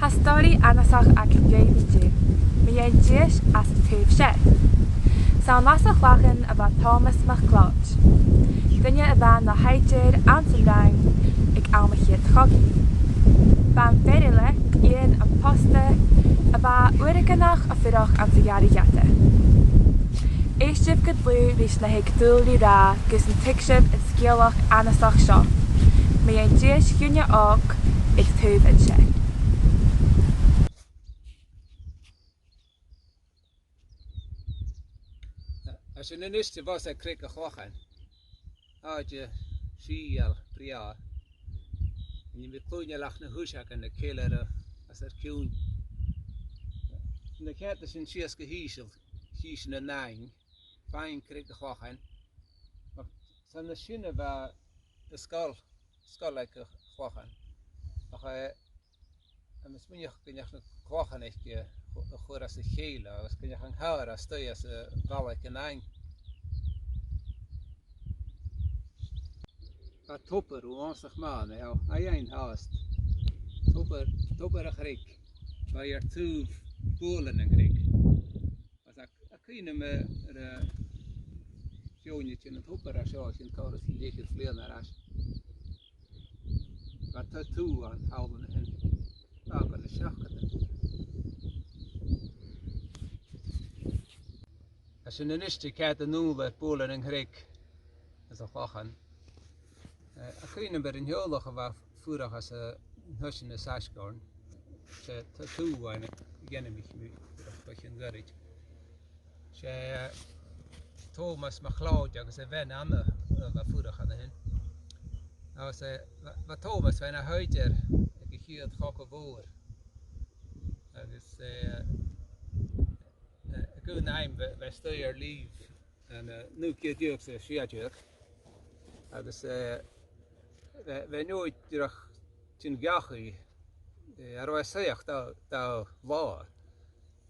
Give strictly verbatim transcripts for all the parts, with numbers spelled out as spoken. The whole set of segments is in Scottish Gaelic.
Tha stòiridh annasach againn dhuibh an-diugh, mu dheidhinn dithis às an taobh seo. 'S ann às a' Chlachan a bha Tòmas MacLeòid, duine a bha na shaighdear anns an Fhraing aig àm a' Chiad Chogaidh. B' e am fear eile, Iain am Posta, a bha uaireigin a' fuireach anns a' Ghàrradh Fhada. Èistibh gu dlùth ris na th' aig Dùghall ri ràdh gus an tuig sibh an sgeulachd annasach seo mu dheidhinn dithis dhaoine òg aig taobh an seo. Tha sinn a-nis a-bhos aig Creag a' Chlachain, àite sìtheil brèagha. Nì mi cluinntinn leac na h-uisge na chèilidh às ar cionn. Na ceantair sin sìos gu h-ìosal, chì sinn an Fhraing, Fhraing Creag a' Chlachain. Ach 's ann an sin a bha an sgoil, sgoil aig a' Chlachan. Ach, eh, tha mi a' smaoineachadh gun deach na clachan aice a chu-, a chur às a chèile agus gun deach an càr a-staigh às a' bhaile aig an Fhraing. Bha tobar uabhasach math an seo, a dhèanamh fhathast. Tobar, Tobar a' Chreig. Bha i air taobh bualadh nan creag. Agus tha, tha cuimhne agam air, eh, feadhainn a' tighinn an tobar a seo, sin còrr is leth-cheud bliadhna air ais. Bha tattoo ann thall an sin. Bha gun a seachad. Tha sinn a-nis a' coimhead a-null air bualadh nan creag anns a' Chlachan. Eh, tha cuimhne agam air an teaghlach a bha a' fuireach anns an oisean as fhaisge oirnn. 'S e tattoo a bh' ann a dh'ainmich mi, fuireach a' coimhead goirid. 'S e, eh, Tòmas MacLeòid agus a bhean Anna a bha a' fuireach an sin. Agus, eh, bha, bha Tòmas, bha e na shaighdear aig a' Chiad Chogadh Mhòr. Agus, eh, eh, aig aon àm bha, bha e a-staigh air leave ann an, eh, naoi ceud deug 's a sia deug. Agus, eh, bha, bha e an dèidh dìreach tighinn dhachaigh, eh, cha robh e a-staigh ach dà, dà latha.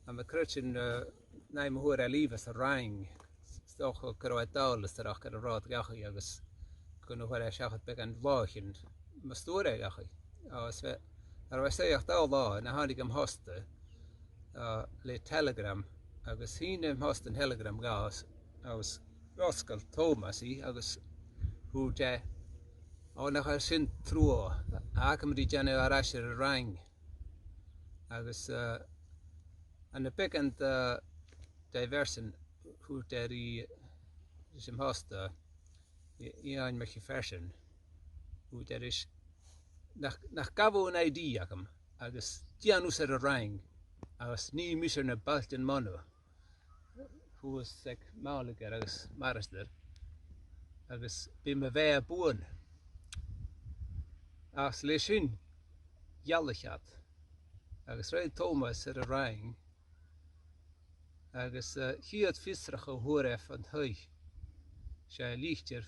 Tha mi a' creidsinn, eh, an àm a fhuair e leave às an Fhraing, 's dòcha gun robh e dàil is dìreach air an rathad dhachaigh agus gun do chuir e seachad beagan làithean mus d' fhuair e dhachaigh. Agus bha, cha robh e a-staigh ach dà latha, nuair a thàinig am posta, eh, le telegram, agus shìn am posta an telegram dhomh, agus dh'fhosgail Tòmas i, agus thuirt e, "Ò, nach eil sin truagh, tha agam ri dèanamh air ais air an Fhraing." Agus, eh, ann am beagan de, diversion, thuirt e ri, ris am posta, I-, Iain Mac a' Phearsain, thuirt e ris, "Nach, nach gabh thu an I D agam, agus dèan thusa air an Fhraing, agus nì mise air na bailtean mona shuas aig Màlagar agus Marasder, agus bidh mo bheatha buan." Agus leis sin, dh'fhalbh iad, agus ruith Tòmas air an Fhraing, agus, eh, a' chiad fhiosrachadh a fhuair e fon taigh, 's e litir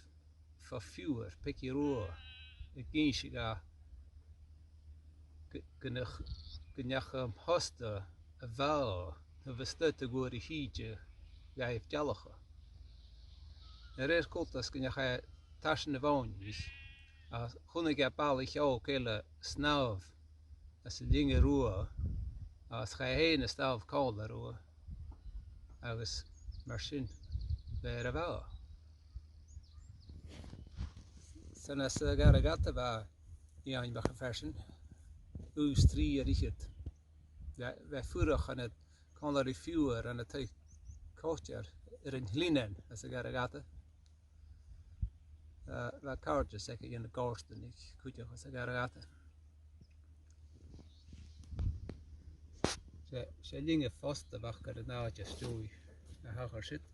bho phiuthar, Peigi Rua, ag innse dha gu-, gun deach, gun deach am posta a bhàthadh, no bha stad a' gabhail a thìde dhaibh dealachadh. A rèir choltais gun deach e tarsainn a' mhòintich, ach chunnaic e balaich òg eile a' snàmh anns an linge riutha, agus chaidh e fhèin a-staigh còmhla riutha, agus mar sin, bha e air a bhàthadh. 'S ann às a' Ghàrradh Fhada a bha Iain Mac a' Phearsain, aois trì air fhichead. Bha, bha e a' fuireach ann an, còmhla ri a phiuthar ann an taigh coiteil air an Chlinnean anns a' Ghàrradh Fhada. Eh, bha càirdeas aige dha na Gòrdaich cuideachd anns a' Ghàrradh Fhada. 'S e, 's e linge phosta a bh' aca air an àite as dèidh a thachair siud.